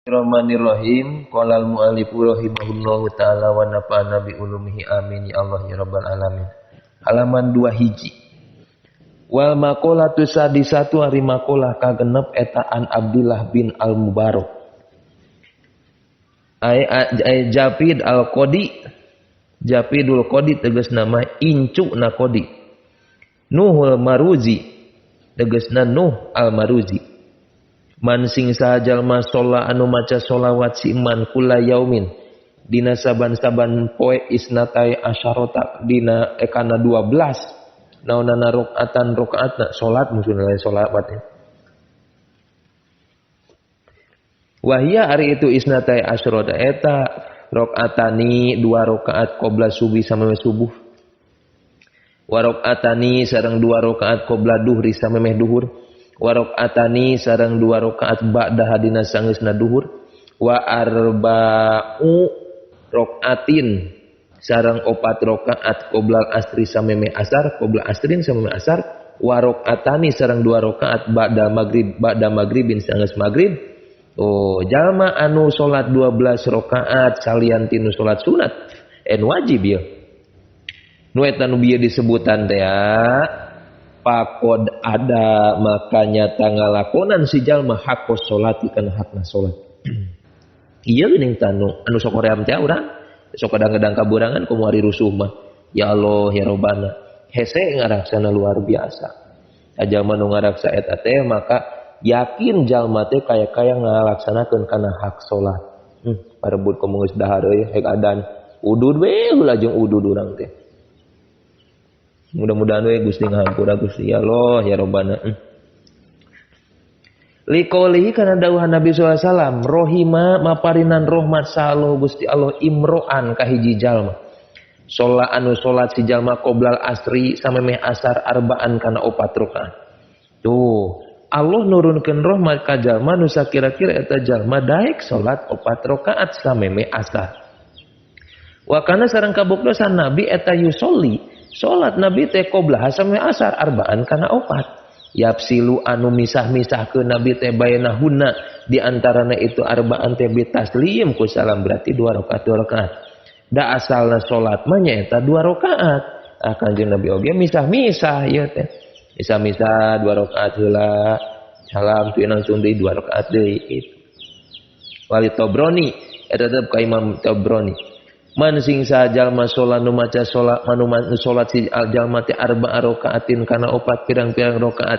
Bismillahirrahmanirrahim. Qala al-mu'allifu rahimahullahu ta'ala wa nafa'ana bi ulumihi amin ya Allah ya rabbal alamin. Halaman 2 hiji. Wal maqalatu sadisatu ari maqalah kagenep eta an Abdullah bin Al-Mubarak. Ai Jafid Al-Qadi. Jafidul Qadi tegasna mah incu na Qadi. Nuhul Maruzi tegasna Nuh Al-Maruzi. Man sing saha jalma sholla anu maca sholawat si iman kula yaumin dina saban-saban poe isnatai asyarota dina ekana 12 naonana rakaatan rakaatna salat maksudna lain sholawat ya. Wahia ari itu isnatai asyarota eta rakaatani 2 rakaat qabla subuh samemeh subuh, wa rakaatani sareng 2 rakaat qabla duhri samemeh duhur, warokatani sareng 2 rakaat ba'da hadina sangeusna duhur, wa arba'u rokaatin sareng 4 rakaat qoblal asri sameme asar, qobla asrin sameme asar, wa rakaatani sareng 2 rakaat ba'da maghrib, ba'da maghribin sangeus maghrib. Oh, jalma anu salat 12 rakaat salian tinu salat sunat en wajib ya. Nu eta nu bieu disebutan teh pakod ada makanya tangalakonan si jalma hakos salati kana hakna salat. Ieu geuning tanu anu sok hoream teh urang sok kadang-kadang kaburangan kumaha ari rusuh mah. Ya Allah ya Robbana, hese ngaraksana luar biasa. Jalma nu ngaraksa eta teh maka yakin jalma teh kaya-kaya ngalaksanakeun kana hak salat. Parebut komo geus dahar euy hek adan udud we heula jeung udud urang teh. Mudah-mudahan we Gusti ngahampura Gusti ya Allah ya Robbana. Liqaulihi kana dawuhan Nabi sallallahu alaihi wasallam rohima maparinan rahmat sallallahu Gusti Allah imro'an ka hiji jalma. Sholat anu salat si jalma qoblal asri samemeh asar arba'an kana 4 rakaat. Tuh, Allah nurunkeun rahmat ka jalma nu sakira-kira eta jalma daek salat 4 rakaat samemeh asar. Wa kana sareng kabuktosan Nabi eta yusolli salat Nabi teh qobla sampai asar arba'an kana 4. Yapsilu anu misah-misahkeun Nabi teh bainahunna di antarana itu arba'an teh bitaslim ku salam berarti 2 rakaat 2 rakaat. Da asalna salat mah nyaeta 2 rakaat. Ah Kanjeng Nabi oge misah-misah ieu teh. Misah-misah 2 rakaat heula, salam tu langsung deui 2 rakaat deui itu. Wali Tabrani eta tetep ka Imam Tabrani. Man sing saha jalma salat nu maca salat manu salat si jalma teh arba'a rakaatin kana 4 pirang-pirang rakaat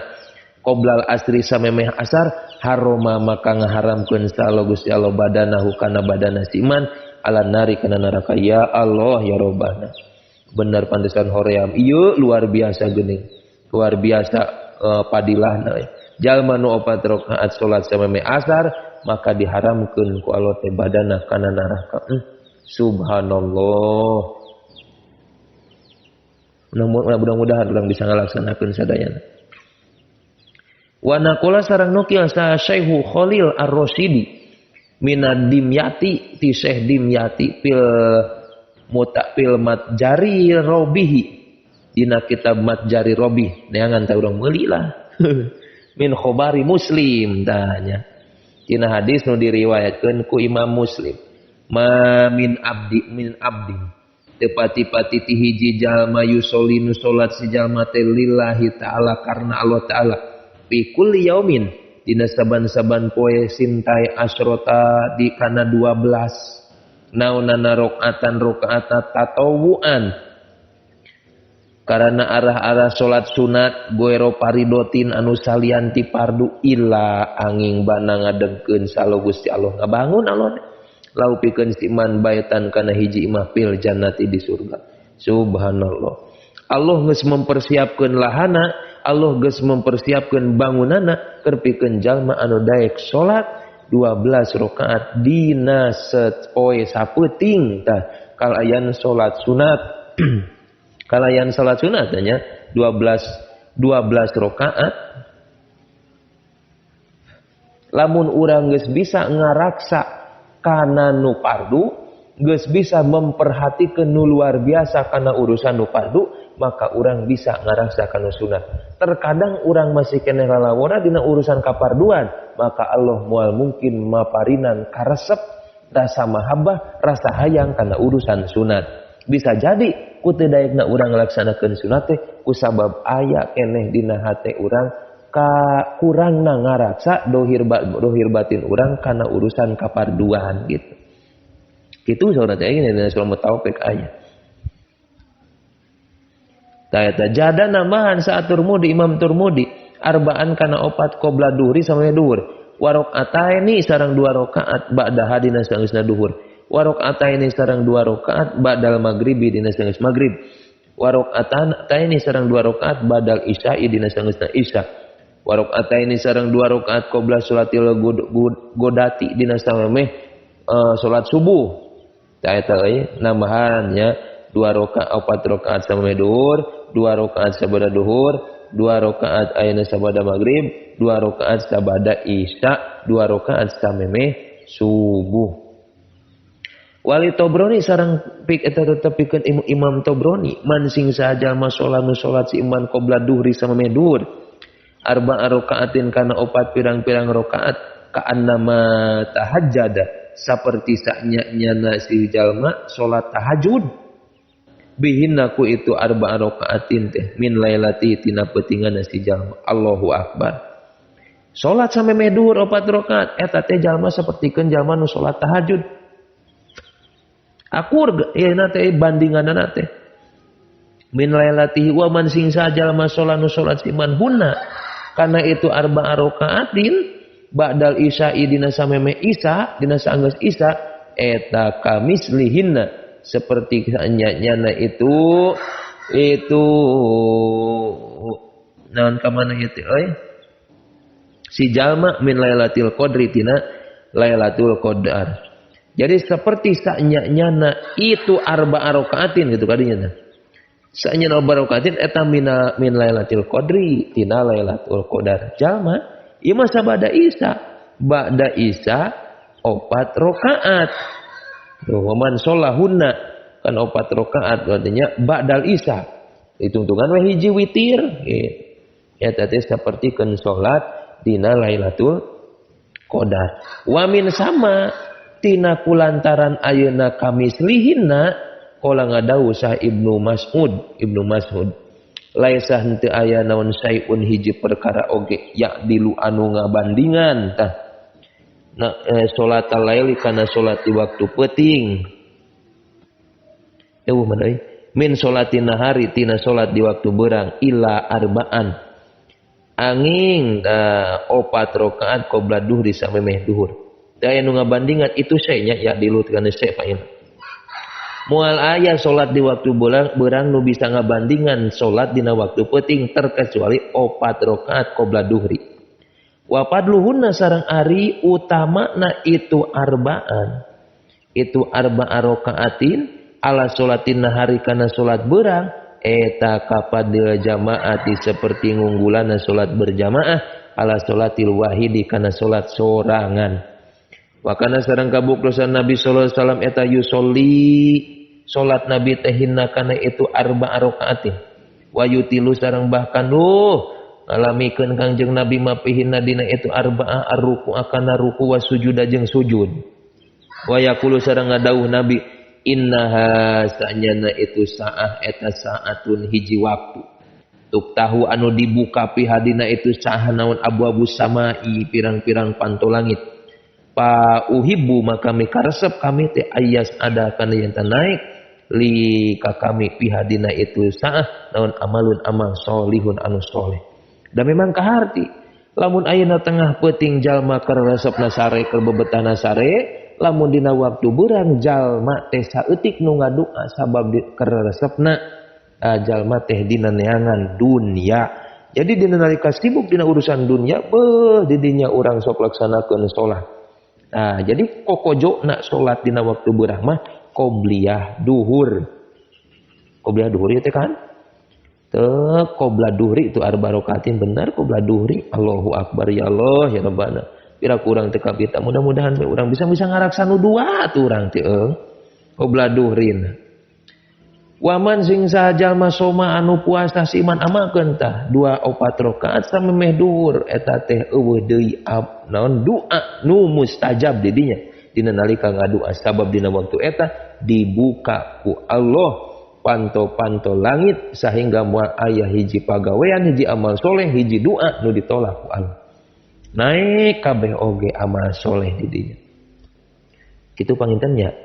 qoblal asri samemeh asar haroma maka ngaharamkeun saha Gusti Allah badanahu kana badana si iman ala nari kana neraka. Ya Allah ya Robbana, bener pantesan hoream ieu luar biasa geuning, luar biasa padilahna. Jalma nu 4 rakaat salat samemeh asar maka diharamkeun ku Allah teh badana kana neraka. Subhanallah. Mudah-mudahan urang bisa ngalaksanakeun sadayana. Wa naqala sareng nukil sa Syekh Khalil Ar-Rasyidi minad Dimyati ti Syekh Dimyati fil mutaqil matjari robihi dina kitab Matjari Robih neangan teh urang meuli lah. Min khobari Muslim tanya dina hadis nu diriwayatkeun ku Imam Muslim. Ma min abdi min abdin tepati-pati ti hiji jalma yusolli nu salat si jalma teh lillahi ta'ala karena Allah ta'ala fi kulli yaumin dina saban-saban poe sintai asrota di kana 12 naonana rakaatan rakaatna tatawuan karena arah-arah salat sunat goero paridotin anu salian ti pardu illa angin bana ngadegkeun salo Gusti Allah ngabangun Allah lau pikeun si iman baitan kana hiji imah fil jannati di surga. Subhanallah. Allah geus mempersiapkeun lahana, Allah geus mempersiapkeun bangunana keur pikeun jalma anu daek salat 12 rakaat dina sapoe sapeuting tah kalayan salat sunat. Kalayan salat sunat nya 12 rakaat. Lamun urang geus bisa ngaraksa kana nu fardu geus bisa memperhatikan nu luar biasa kana urusan nu fardu, maka urang bisa ngarasa kana sunat. Terkadang urang masih keneh lalawora dina urusan kaparduan, maka Allah moal mungkin maparinan karesep rasa mahabbah, rasa hayang kana urusan sunat. Bisa jadi ku teu daekna urang ngalaksanakeun sunat teh kusabab aya keneh dina hate urang ka kurangna ngaraksa dohir batin urang kana urusan kaparduan gitu. Kitu saurang teh dina surah Taufik aya. Tah jada nambahan saat Turmudi Imam Turmudi arba'an kana opat qobla duhri sampai duhur. Warakaataini sareng 2 rakaat ba'da hadina sangeusna duhur. Warakaataini sareng 2 rakaat ba'dal maghribi dina sangeus maghrib. Warakaataini sareng 2 rakaat ba'dal isya'i dina sangeusna isya. Warakaataini sareng 2 rakaat qobla salatil godati dina samemeh salat subuh. Tah eta euy nambahan nya 2 rakaat 4 rakaat samemeh duhur, 2 rakaat sabada duhur, 2 rakaat ayeuna sabada maghrib, 2 rakaat sabada isya, 2 rakaat samemeh subuh. Wali Tobroni sareng pik eta tetep pikeun Imam Tobroni man sing saja jalma salat nu salat si iman qobla duhri samemeh duhur arba'a rakaatin kana opat pirang-pirang rakaat ka'annama tahajjada saperti saknya-nyana si jalma salat tahajud bihinna ku itu arba'a rakaatin teh min lailati tina peutinganna si jalma. Allahu akbar. Salat samemeh duhur opat rakaat eta teh jalma sapertikeun jalma nu salat tahajud. Akur yeuna teh bandinganna teh min lailatihi wa man sing sajalma salat nu salat si man hunna kana itu arba'a rakaatin ba'dal isya'i dina samemeh isya dina saanggeus isya eta kamislihinna seperti nyana itu naon ka mana ieu teh euy si jalma min lailatul qadri tina lailatul qadar. Jadi seperti saknya-nyana itu arba'a rakaatin gitu kadinya teh. Saknya arba'a rakaatin eta min lailatul qadri tina lailatul qadar. Jalma ieu mah sabada isya, ba'da isya 4 rakaat. Tuh man sholahunna kan 4 rakaat artinya ba'dal isya. Hitungtungan we hiji witir gitu. Eta teh sapertikeun salat dina Lailatul Qadar. Wa min sama tina kulantaran ayeuna kamislihinna qala ngadawuh sah Ibnu Mas'ud laisa henteu aya naon saeun hiji perkara oge ya dilu anu ngabandingan tah na salat laili kana salat di waktu peuting eueuh mana euy min salatin nahari tina salat di waktu beurang illa arba'an angin 4 rakaat qabla duhri samemeh duhur. Daya nu ngabandingan itu saya ya dilut kana saya pain. Moal aya salat di waktu beurang nu bisa ngabandingan salat dina waktu peuting terkecuali 4 rakaat qabla duhri. Wa fadluhunna sareng ari utamana itu arba'an. Itu arba'a rakaatin ala salatin nahari kana salat beurang eta kapadil jamaati seperti ngunggulanna salat berjamaah ala salatil wahidi kana salat sorangan. Wakana sareng kabuktosan Nabi sallallahu alaihi wasallam eta yusolli salat Nabi teh hinna kana itu arba'a rakaatin wa yutilu sareng bahkan ngalamikeun Kangjeng Nabi mapihinna dina itu arba'a arruku akana ruku wa sujuda jeung sujud wa yaqulu sareng ngadawuh Nabi innaha sanyana itu saah eta saatun hiji waktu tuk tahu anu dibuka pihadina itu saah naon abu-abu samai pirang-pirang panto langit pa uhibbu maka mikaresep kami teh ayas ada kana yen naik li ka kami pihadina itu saah naon amalun amal solihun anu soleh. Dan memang kaharti lamun ayeuna tengah peuting jalma keur resepna sare keur bebetahna sare lamun dina waktu beurang jalma teh saeutik nu ngadua sabab keur resepna jalma teh dina neangan dunya. Jadi dina nalika sibuk dina urusan dunya beuh didinya urang sok laksanakeun salat. Nah, jadi kokojo nak sholat dina waktu beurang mah qobliyah duhur. Qobliyah duhur itu kan? Teu qobla duhri itu arba rakaatin benar qobla duhri. Allahu akbar ya Allah ya Rabbana. Pira kurang teu kabita mudah-mudahan we urang bisa-bisa ngaraksa nu dua atuh urang teh. Qobla duhrin. Waman sing saha jalma soma anu puasa si iman amakeun tah 2 4 rakaat samemeh duhur eta teh eueuh deui naon doa nu mustajab di dinya dina nalika ngadua sabab dina waktu eta dibuka ku Allah panto-panto langit sehingga moal aya hiji pagawean hiji amal soleh hiji doa nu ditolak ku Allah. Naik kabeh oge amal soleh di dinya. Kitu panginten nya.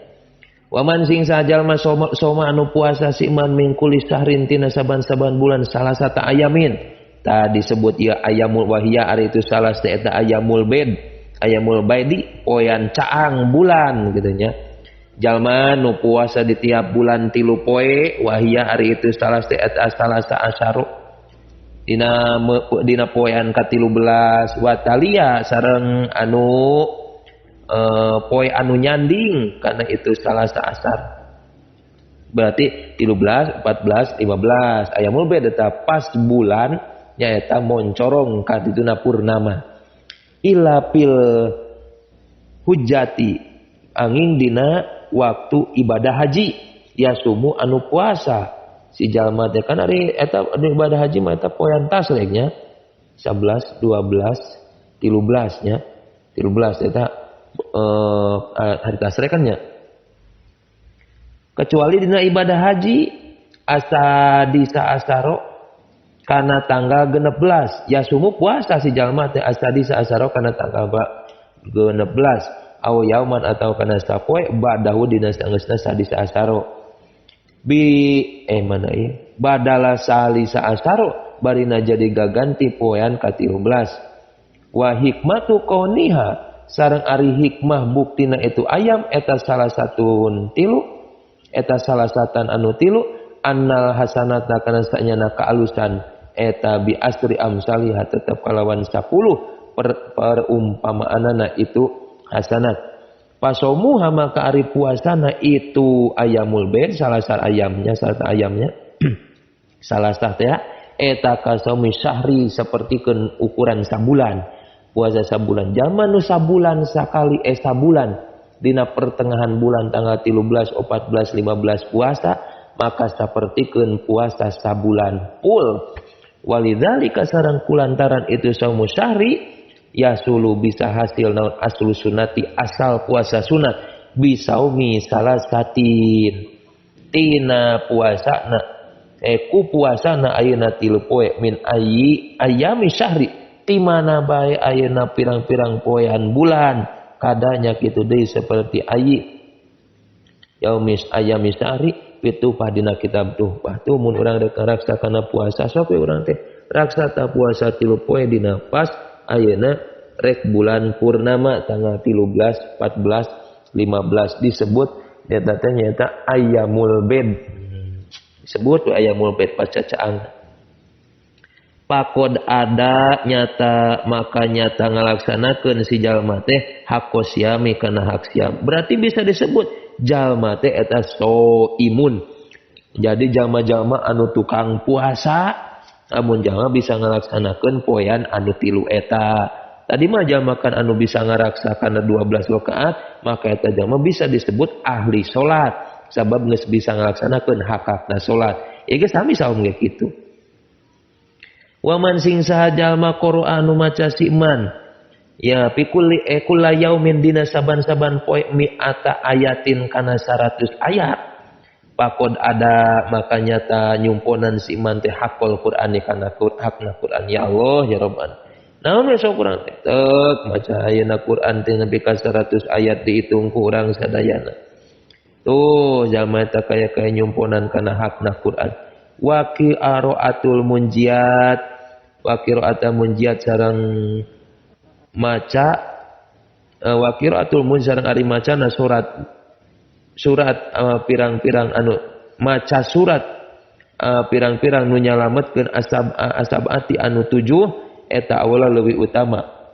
Waman sing sajalma soma anu puasa si iman mingkuli sahrin tina saban-saban bulan salah satu ayamin. Tadi disebut ieu ayamul wahia ari itu salah eta ayamul bed, ayamul baidi poean caang bulan gitu nya. Jalma nu puasa di tiap bulan 3 poe wahia ari itu salah eta salasa asyaru. Dina poean ka-13 watalia sareng anu poe anu nyanding karena itu salah asar. Berarti 13, 14, 15 ayamul bed eta pas bulan nyaeta moncorong ka dituna purnama. Ila pil hujati angin dina waktu ibadah haji yasumu anu puasa si jalma teh kan ari eta ibadah haji mah eta poean tasrek nya 11, 12, 13 nya 13 eta hari tasrek kan nya. Kecuali dina ibadah haji asa disa asaro kana tanggal 16 yasumu puasa si jalma teh asa disa asaro kana tanggal 16 aw yauman atau kana sapoe ba'dahu dina sangeusna sadisa asaro bi mana ieu badala salisa asaro barina jadi gaganti poean ka-13 wa hikmatu kauniha sareng ari hikmah buktina itu ayam eta salah satun tilu eta salah satan anu tilu annal hasanata kana sanyana kaalusan eta bi asri amsalihah tetep kalawan 10 perumpamaanana itu hasanat. Pasomuha maka ari puasana itu ayamul bed salah satu ayamnya salah satu teh eta kasomi syahri sapertikeun ukuran sabulan. Puasa sabulan jalma nu sabulan sakali sabulan dina pertengahan bulan tanggal 13, 14, 15 puasa maka sapertikeun puasa sabulan full. Walidzalika sareng kulantaran itu saumu syahri yasulu bisa hasil naon aslu sunati asal puasa sunat bisaumi salasatin tina puasana ku puasana ayeuna 3 poe min ayyi ayami syahri ti mana bae ayeuna pirang-pirang poean bulan kadanya kitu deui seperti ayi yaumis ayami syahri pituh dina kitab tuhfah tuh mun urang rek raksa kana puasa sok we urang teh raksa ta puasa 3 poe dina pas ayeuna rek bulan purnama tanggal 13, 14, 15 disebut eta teh nyaeta ayamul bed. Disebut ayamul bed pas cacaang. Pakod ada nyata maka nyata ngalaksanakeun si jalma teh hak siami kana hak siam. Berarti bisa disebut jalma teh eta soimun. Jadi jalma-jalma anu tukang puasa amun jalma bisa ngalaksanakeun poean anu 3 eta. Tadi mah jalma kan anu bisa ngaraksa kana 12 rakaat, maka eta jalma bisa disebut ahli salat sabab geus bisa ngalaksanakeun hak-hakna salat. Ieu geus sami saum ge kitu. Waman sing saha jalma qara'a anu maca si iman ya pikulli kulla yaumin dina saban-saban poe mi'ata ayatin kana 100 ayat. Pakod ada maka nyata nyumponan si iman teh hakul Qur'ani kana hakna Qur'an. Ya Allah ya Rabbana. Naon we sok urang teh tek maca ayeuna Qur'an teh nepi ka 100 ayat dihitung ku urang sadayana. Tuh jalma eta kaya-kaya nyumponan kana hakna Qur'an. Wa qira'atul munjiat wa qira'atul munjiat sareng maca wa qira'atul munjiat sareng ari macana surat pirang-pirang anu maca surat pirang-pirang nu nyalametkeun asabati anu 7 eta awala leuwih utama.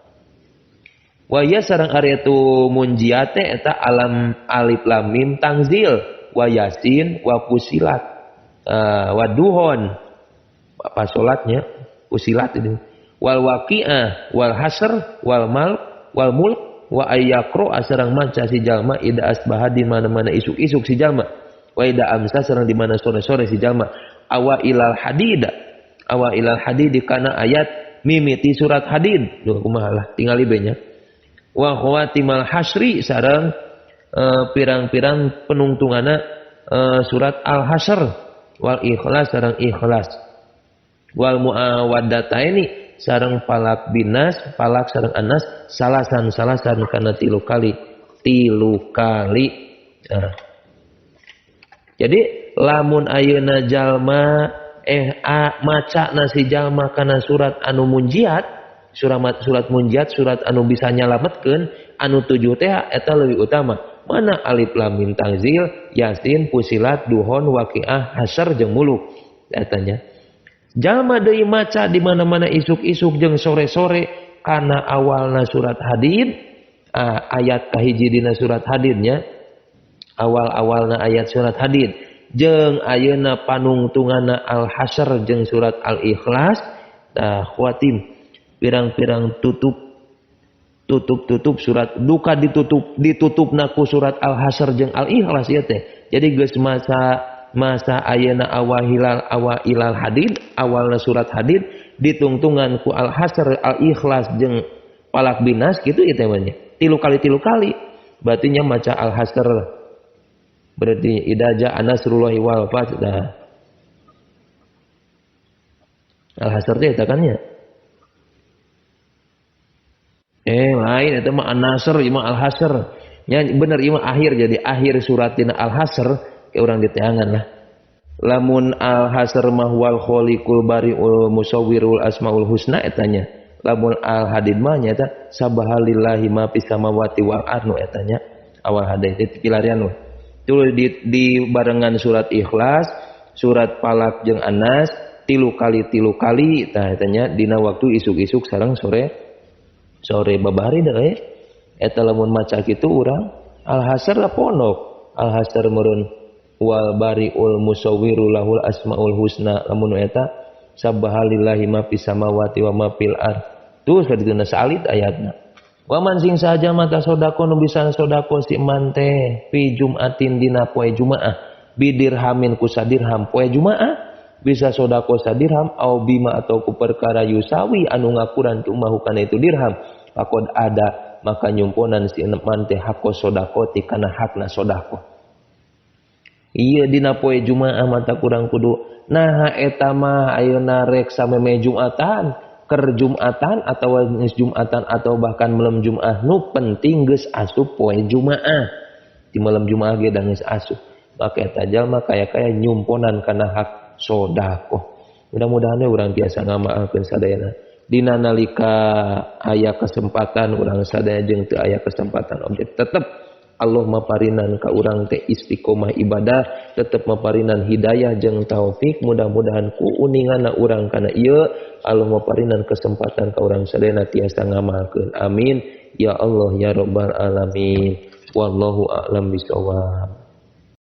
Wa ya sareng ari itu munjiate eta alam alif lam mim tangzil wa yasin wa fusilat wa duhon apa salatnya fusilat ini wal waqiah wal hasr wal mal wal mulk Wa ayyaqra sareng maca si jalma ida asbaha di mana-mana isuk-isuk si jalma wa ida amsa sareng di mana sore-sore si jalma awa ilal hadid awa ilal hadid kana ayat mimiti surat hadid duh kumaha lah tingali be nya wa khawatimal hasri sareng pirang-pirang penungtungana surat al-hasr wal ikhlas sareng ikhlas wal muawaddataini sareng palak binas palak sareng anas salasan salasan kana tilu kali nah. Jadi lamun ayeuna jalma maca nasi jalma kana surat anu munjiat surat munjiat surat anu bisa nyalametkeun anu tujuh teh eta leuwih utama mana alif lam mim tanzil yasin fusilat duhon waqiah hasyr jeung muluk eta nya. Jalma deui maca di mana-mana isuk-isuk jeung sore-sore kana awalna surat hadid ayat kahiji dina surat hadidnya awal-awalna ayat surat hadid jeung ayeuna panungtunganna al-hasyr jeung surat al-ikhlas tah khawatim pirang-pirang tutup surat duka ditutupna ku surat al-hasyr jeung al-ikhlas ieu teh. Jadi geus masa ayeuna awal ilal hadid awalna surat hadid ditungtungan ku al-hasr al-ikhlas jeung palak binas gitu ieu teh nya tilu kali berarti nya maca al-hasr berarti idza jaa nasrullahi wal fath dah al-hasr teh eta kan nya lain eta mah an-nasr ieu mah al-hasr nya bener ieu mah akhir jadi akhir surat dina al-hasr orang diteangan lah. Lamun al-hasr mah wal khaliqul bariul musawwirul asmaul husna etanya. Lamun al-hadid mah nyaeta sabahalillahi ma fis samawati wal ardu etanya. Awal hadid itu pilarian we. Tuluy di barengan surat ikhlas, surat palak jeung anas tilu kali tah etanya dina waktu isuk-isuk sareng sore babari deui. Eta lamun maca kitu urang al-hasr lah pondok. Al-hasr meureun wal bariul musawwiru lahul asmaul husna lamun eta sabbahalillahi ma fis samawati wa ma fil ard tuh sadituna salit ayatna wa man sing saja mata sodako nu bisa sodako si man teh fi jumatin dina poe jumaah bidirhamin ku sadirham poe jumaah bisa sodako sadirham au bima atau ku perkara yusawi anu ngakuran tu mahu kana itu dirham pakod ada maka nyumponan si man teh hakko sodako ti kana hakna sodako. Iya dina poe Jumaah mata kurang kudu nah eta mah ayeuna rek sameme Jumatan ker Jumatan atawa geus Jumatan atau bahkan malam Jumaah nu penting geus asup poe Jumaah di malam Jumaah ge da geus asup maka eta jalma kaya-kaya nyumponan kana hak sedekah. Mudah-mudahan we urang tiasa ngamaalkeun sadayana dina nalika aya kesempatan urang sadaya jeung teu aya kesempatan objek tetep Allah maparinan ka urang teh istiqomah ibadah, tetep maparinan hidayah jeung taufik, mudah-mudahan ku uningana urang kana ieu Allah maparinan kesempatan ka urang sadayana tiasa ngamalkeun. Amin ya Allah ya rabbal alamin. Wallahu a'lam bishawab.